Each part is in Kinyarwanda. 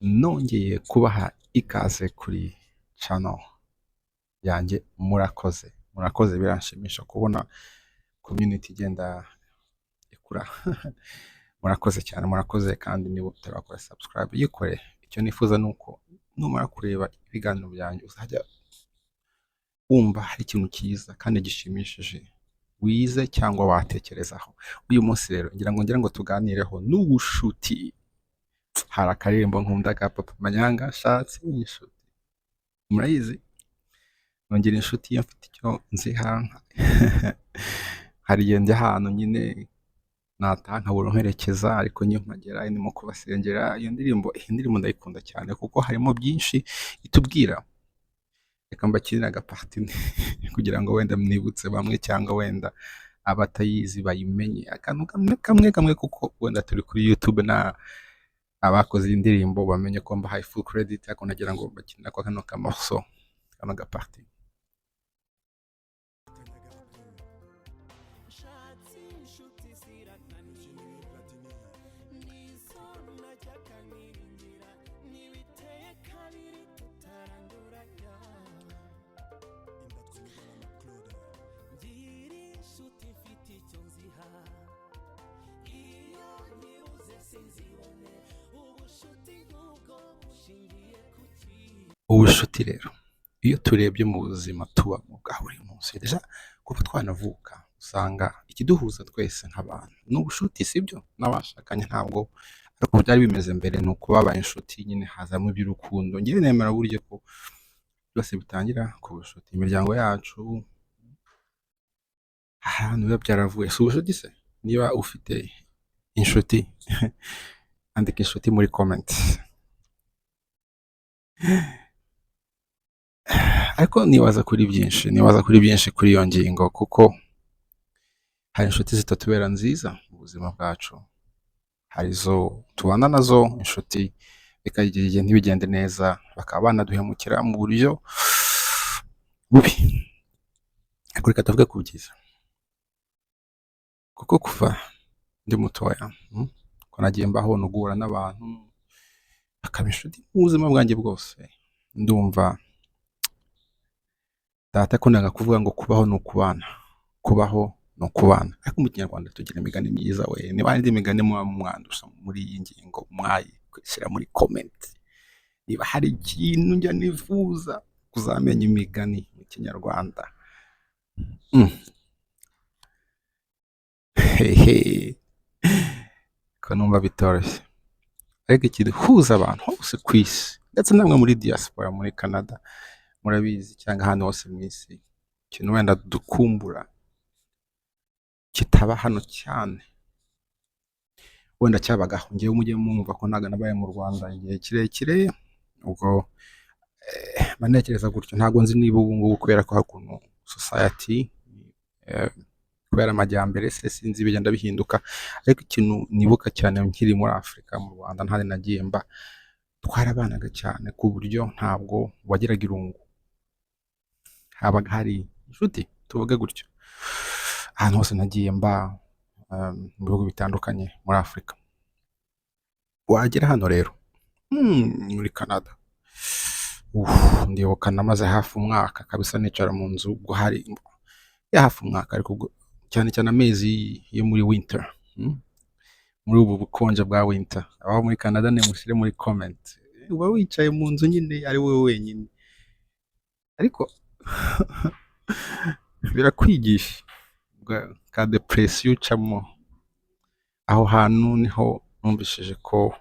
Nongeye kubaha ikaze kuri channel yanjye. Murakoze, murakoze, biranshimisha kubona community igenda ikura. Murakoze cyane, murakoze. Kandi niba utarakora subscribe, yikore. Icyo nifuza ni uko numara kureba ibiganiro byanjye uzajya wumva hari ikintu cyiza kandi gishimishije wize cyangwa watekerezaho. Uyu munsi rero ngira ngo tuganireho n'ubushuti. Hari akaririmbo nkunda ka Papa Manyanga, "Nshatse inshuti", murayizi. Nongera inshuti iyo mfite icyo nziha. Hari igihe njya ahantu nyine, nataha nkabura umperekeza, ariko niyo mpagera ndimo kubasengera. Iyo ndirimbo, iyi ndirimbo ndayikunda cyane kuko harimo byinshi itubwira. Reka mbakinire agapartie kugira ngo wenda mwibutse bamwe cyangwa wenda abatayizi bayimenye, akantu kamwe kamwe kamwe, kuko wenda turi kuri YouTube na abakoze iyi ndirimbo bamenye ko mbahaye full credit, ariko nagira ngo bakinire ko kano kamoso, kano gapartie. Nshatse inshuti zirananiye, nizo najyaga niringira, ntibiteye kabiri tutaranduranya. Ngira inshuti mfite icyo nziha, iyo nyibuze sinzibone. Ubushuti nk'ubwo bushingiye ku ki? Ubushuti rero, iyo turebye mu buzima tubamo bwa buri munsi, déjà kuva twanavuka usanga ikiduhuza twese nk'abantu ni ubushuti, sibyo? N'abashakanye ntabwo ariko byari bimeze mbere, ni uko babaye inshuti nyine hazamo iby'urukundo. Ngewe nemera buryo ko byose bitangira ku bushuti. Imiryango yacu, ahantu biba byaravuye si ubushuti se? Niba ufite inshuti, andika "inshuti" muri comment. Ariko nibaza kuri byinshi, nibaza kuri byinshi kuri iyo ngingo, kuko hari inshuti zitatubera nziza mu buzima bwacu, hari izo tubana nazo inshuti bikagera igihe ntibigende neza, bakaba banaduhemukira mu buryo bubi. Ariko reka tuvuge ku byiza, kuko kuva ndi mutoya, ko nagiye mbaho no guhura n'abantu bakaba inshuti mu buzima bwanjye bwose. Ndumva data yakundaga kuvuga ngo kubaho ni ukubana, kubaho ni ukubana. Ariko mu Kinyarwanda tugira imigani myiza we. Niba hari indi migani muba mwandusha muri iyi ngingo, mwayishyira muri comment. Niba hari ikintu njya nifuza kuzamenya, imigani mu Kinyarwanda. Hehe, ko numva bitoroshye. Ariko ikihuza abantu hose ku isi, ndetse namwe muri diaspora muri Canada murabizi, cyangwa ahantu hose mu isi, ikintu wenda dukumbura kitaba hano cyane, wenda cyabagaho, ngewe mujye mwumva ko ntabwo nabaye mu Rwanda igihe kirekire, ubwo mba ntekereza gutyo. Ntabwo nzi niba ubu ngubu, kubera ko hari ukuntu society, kubera amajyambere se, sinzi, bigenda bihinduka. Ariko ikintu nibuka cyane nkiri muri Afurika, mu Rwanda ntari nagiye mba, twarabanaga cyane ku buryo ntabwo wagiraga irungu, habaga hari inshuti, tuvuge gutyo, ahantu hose nagiye mba, mu bihugu bitandukanye muri Afurika. Wagera hano rero, muri Canada, uf, ndibuka namaze hafi umwaka kabisa nicara mu nzu. Ubwo hari ya hafi umwaka, ariko ubwo cyane cyane amezi yo muri winter, muri ubu bukonje bwa winter. Abaho muri Canada nimushyire muri comment. Uba wicaye mu nzu nyine ari wowe wenyine, ariko birakwigisha ka depression ucamo. Aho hantu niho numvishije ko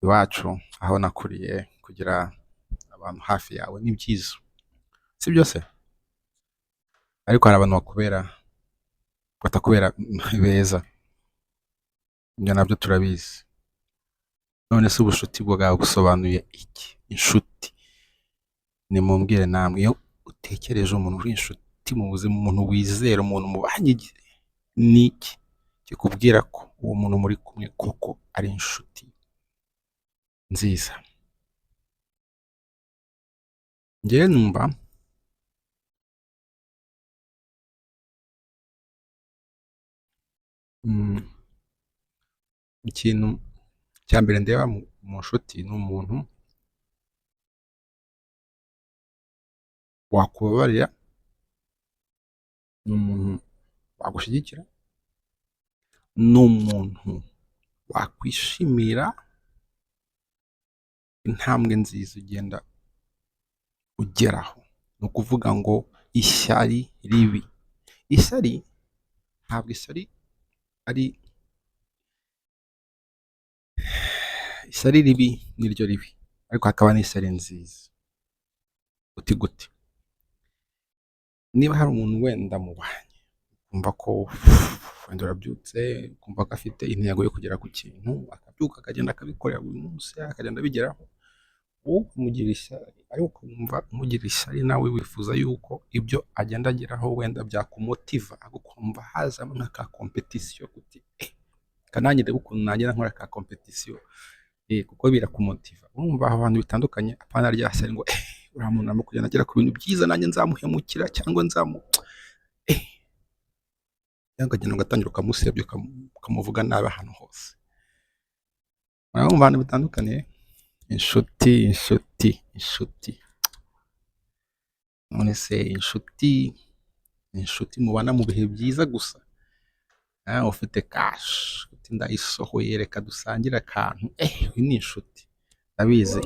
iwacu aho nakuriye, kugira abantu hafi yawe ni byiza, si byo se? Ariko hari abantu bakubera, batakubera beza, ibyo nabyo turabizi. None se ubushuti bwawe busobanuye iki? Inshuti, nimumbwire namwe, iyo utekereje umuntu uri inshuti mu buzima, umuntu wizera, umuntu mubanye igihe, ni iki kikubwira ko uwo muntu muri kumwe koko ari inshuti nziza? Njyewe numva ikintu Icya mbere ndeba mu nshuti ni umuntu wakubabarira, ni umuntu wagushyigikira, ni umuntu wakwishimira intambwe nziza ugenda ugeraho. Ni ukuvuga ngo ishyari ribi, ishyari ntabwo ishyari ari ishyari ribi niryo ribi, ariko hakaba n'ishyari nziza. Uti gute? Niba hari umuntu wenda mubanye ukumva ko wenda urabyutse ukumva ko afite intego yo kugera ku kintu, akabyuka akagenda akabikorera buri munsi akagenda abigeraho, wowe ukamugira ishyari, ariko ukumva umugira ishyari nawe wifuza yuko ibyo agenda ageraho wenda byakumotiva, ukumva hazamo nka ka competition, uti reka nanjye ndebe ukuntu nagenda nkora ka competition, kuko birakumotiva. Urumva aho hantu bitandukanye, apana rya shyari ngo uriya muntu arimo kugenda agera ku bintu byiza, nanjye nzamuhemukira cyangwa nzamu cyangwa ukagenda ugatangira ukamusebya, ukamuvuga nabi ahantu hose. Murabumva ahantu bitandukaniye? Inshuti, inshuti, inshuti. None se inshuti, inshuti mubana mu bihe byiza gusa? Ufite cash, uti ndayisohoye reka dusangire akantu, uyu ni inshuti, ndabizi.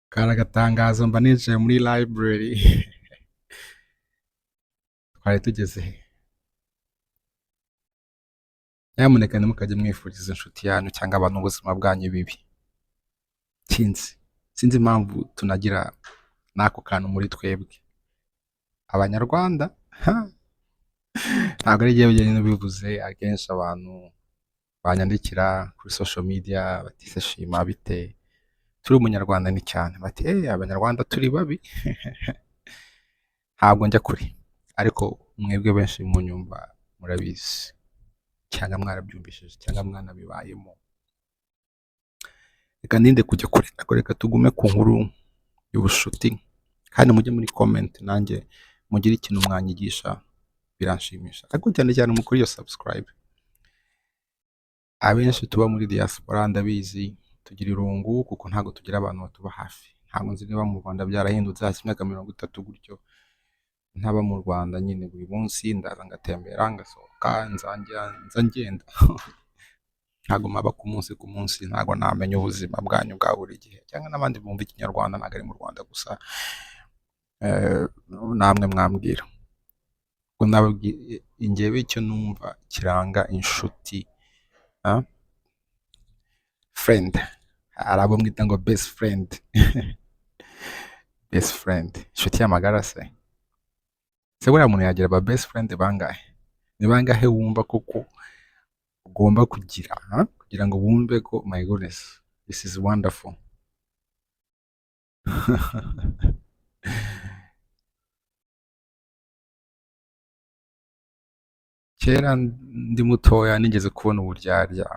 Kari agatangazo, mba nicaye muri library. Twari tugeze he? Nyamuneka ntimukajye mwifuriza inshuti yanyu cyangwa abantu ubuzima bwanyu bibi. Sinzi impamvu tunagira n'ako kantu muri twebwe Abanyarwanda. Ntabwo ari njyewe wenyine ubivuze, akenshi abantu banyandikira kuri social media bati se Shima bite, turi umunyarwanda ni cyane, bati Abanyarwanda turi babi. Ntabwo njya kure, ariko mwebwe benshi munyumva murabizi, cyangwa mwarabyumvishije, cyangwa mwanabibayemo. Reka ninde kujya kure, ariko reka tugume ku nkuru y'ubushuti, kandi mujye muri comment nanjye mugire ikintu mwanyigisha, biranshimisha. Ariko cyane cyane mukuri iyo subscribe. Abenshi tuba muri diaspora ndabizi tugira irungu kuko ntabwo tugira abantu batuba hafi. Ntabwo nzi niba mu Rwanda byarahindutse, hasi imyaka 30 gutyo ntaba mu Rwanda nyine, buri munsi ndaza ngatembera ngasohoka, nza ngenda. Ntabwo mpaba ku munsi ku munsi, ntabwo namenya ubuzima bwanyu bwa buri gihe, cyangwa n'abandi bumva ikinyarwanda, ntabwo ari mu Rwanda gusa. Namwe mwambwira. Ubwo nababwiye njyewe icyo numva kiranga inshuti, friend, hari abo mwita ngo best friend. Best friend, inshuti y'amagara se? Se buriya muntu yagira aba best friend bangahe? Ni bangahe wumva koko ugomba kugira, ha? Kugira ngo wumve ko my goodness, this is wonderful. Kera ndi mutoya nigeze kubona uburyarya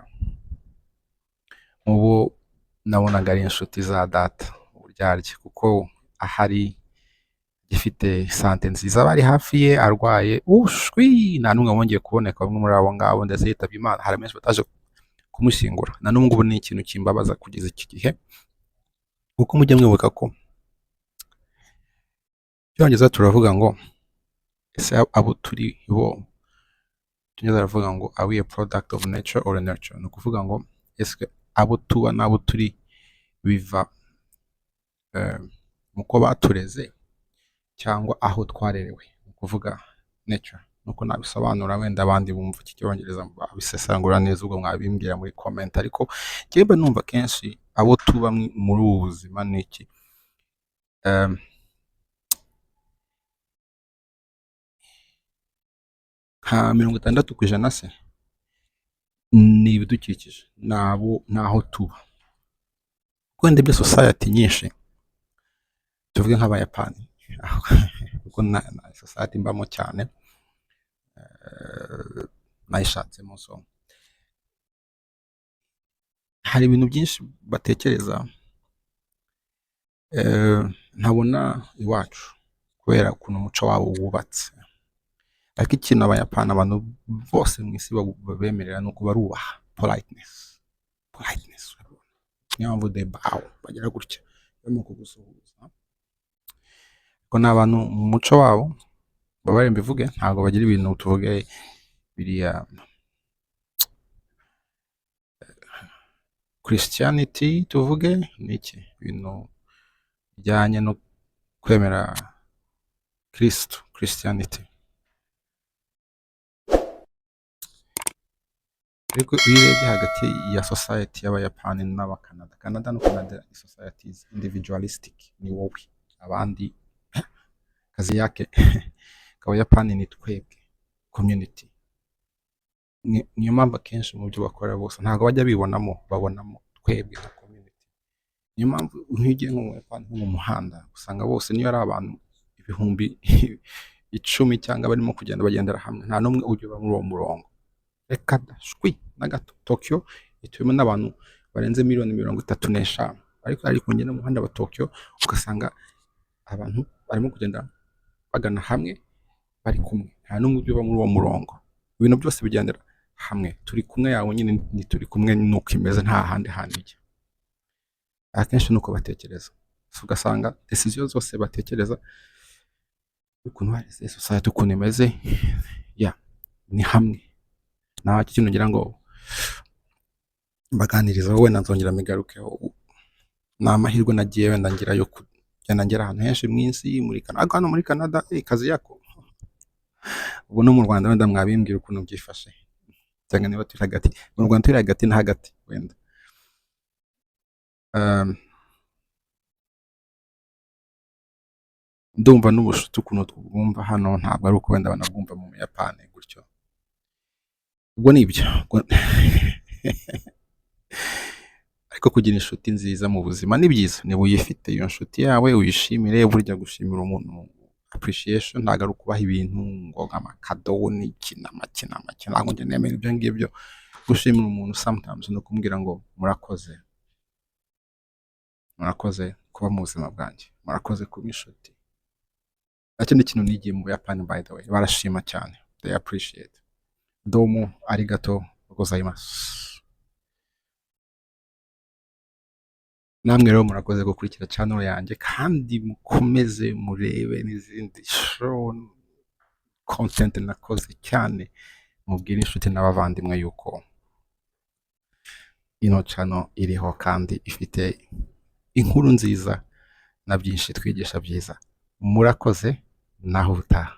mubo nabonaga ari inshuti za data, uburyarya, kuko ahari gifite sante nziza bari hafi ye arwaye ushwi, nta n'umwe wongeye kuboneka bamwe muri abo ngabo, ndetse yitabye Imana, hari benshi bataje kumushyingura. Na n'ubu ngubu ni ikintu kimbabaza kugeza iki gihe, kuko mujye mwibuka ko Icyongereza turavuga ngo ese abo turi bo, Icyongereza baravuga ngo are we a product of nature or nurture? Ni ukuvuga ngo ese abo tuba n'abo turi biva mu ko batureze cyangwa aho twarerewe, ni ukuvuga nature. Nuko nabisobanura, wenda abandi bumva iki cyongereza babisesangura neza, ubwo mwabimbwira muri comment, ariko njyewe mba numva kenshi abo tuba muri ubu buzima ni iki? Nka 60% se ni ibidukikije, nabo naho tuba. Wenda ibyo society nyinshi, tuvuge nk'Abayapani, kuko na society mbamo cyane, nayishatsemo, so hari ibintu byinshi batekereza ntabona iwacu kubera ukuntu umuco wabo wubatse. Ariko ikintu Abayapani, abantu bose mu isi babemerera ni uko barubaha, politeness, politeness. Niyo mpamvu they bow, bagira gutya barimo kugusuhuza. Ariko ni abantu mu muco wabo, babare mbivuge, ntabwo bagira ibintu tuvuge biriya Christianity, tuvuge ni iki, ibintu bijyanye no kwemera Kristo, Christianity. Ariko iyo urebye hagati ya society y'Abayapani n'Abakanada, Canada no Canada society is individualistic, ni wowe, abandi kazi yake. Abayapani ni twebwe, community. Niyo mpamvu akenshi mu byo bakora bose ntabwo bajya bibonamo, babonamo twebwe nka community. Niyo mpamvu nk'iyo ugiye nko mu Buyapani, nko mu muhanda, usanga bose niyo ari abantu 10,000 cyangwa barimo kugenda, bagendera hamwe, nta n'umwe ujya uba muri uwo murongo. Reka da, shwi na gato. Tokyo ituwemo n'abantu barenze miliyoni 35, ariko kugenda mu muhanda wa Tokyo ugasanga abantu barimo kugenda bagana hamwe bari kumwe, nta n'umwe ujya uba muri uwo murongo. Ibintu byose bigendera hamwe, turi kumwe yawe nyine, ni turi kumwe, nuko imeze, nta handi hantu ijya. Akenshi nuko batekereza. So ugasanga decision zose batekereza, ukuntu hari society ukuntu imeze ya ni hamwe. Nta kintu ngira ngo mbaganiriza, wenda nzongera mbigarukeho. Ni amahirwe nagiye wenda ngira yo kugenda ngera ahantu henshi mu isi, muri Canada, ariko hano muri Canada kazi yako. Ubu no mu Rwanda wenda mwabimbwira ukuntu byifashe, cyangwa niba turi hagati mu Rwanda, turi hagati na hagati wenda. Ndumva n'ubushuti ukuntu twumva hano ntabwo ari uko wenda banabwumva mu Buyapani gutyo. Ubwo ni ibyo. Ariko kugira inshuti nziza mu buzima ni byiza. Niba uyifite iyo nshuti yawe, uyishimire. Burya gushimira umuntu, appreciation, ntabwo ari ukubaha ibintu ngo amakado n'iki n'amaki n'amaki, ntabwo njya nemera ibyo ngibyo. Gushimira umuntu sometimes ni ukumubwira ngo murakoze, murakoze kuba mu buzima bwanjye, murakoze kuba inshuti. Nta kindi kintu nigiye mu Buyapani, by the way, barashima cyane, they appreciate. どうもありがとうございます. Namwe rero murakoze gukurikira channel yanjye, kandi mukomeze murebe n'izindi show content nakoze cyane. Mubwire inshuti n'abavandimwe yuko ino channel iriho kandi ifite inkuru nziza na byinshi twigisha byiza. Murakoze, naho ubutaha.